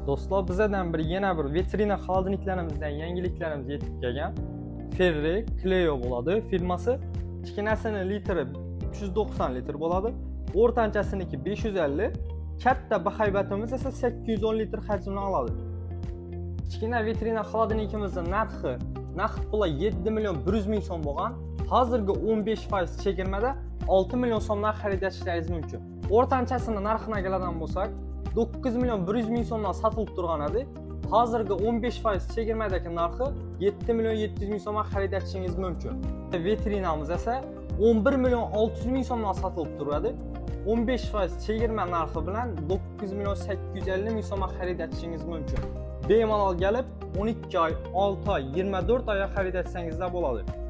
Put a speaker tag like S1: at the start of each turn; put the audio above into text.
S1: Do'stlar, bizadan bir yana bir vitrina холодильник larimizdan yangiliklarimiz yetib kelgan. Ferre Cleo bo'ladi firmasi. Kichkinasini litri 390 litr bo'ladi. O'rtanchasiniki 550, katta bahaybatimiz esa 810 litr hajmni oladi. Kichkina vitrina холодильник imizning narxi naqd pula 7 million 100 ming so'm bo'lgan. Hozirgi 15% chegirmada 6 million so'mdan xarid etishlaringiz mumkin. O'rtanchasini narxina keladigan bo'lsak, 9 million 100 ming so'mdan sotilib turgan edi. Hozirgi 15% chegirmadagi narxi 7 million 700 ming so'mga xarid etishingiz mumkin. Vitrinamiz esa 11 million 600 ming so'mdan sotilib turadi. 15% chegirma narxi bilan 9 million 850 ming so'mga xarid etishingiz mumkin. Bemalol kelib 12 oy, 6 oy, 24 oyga xarid etsangizlar bo'ladi.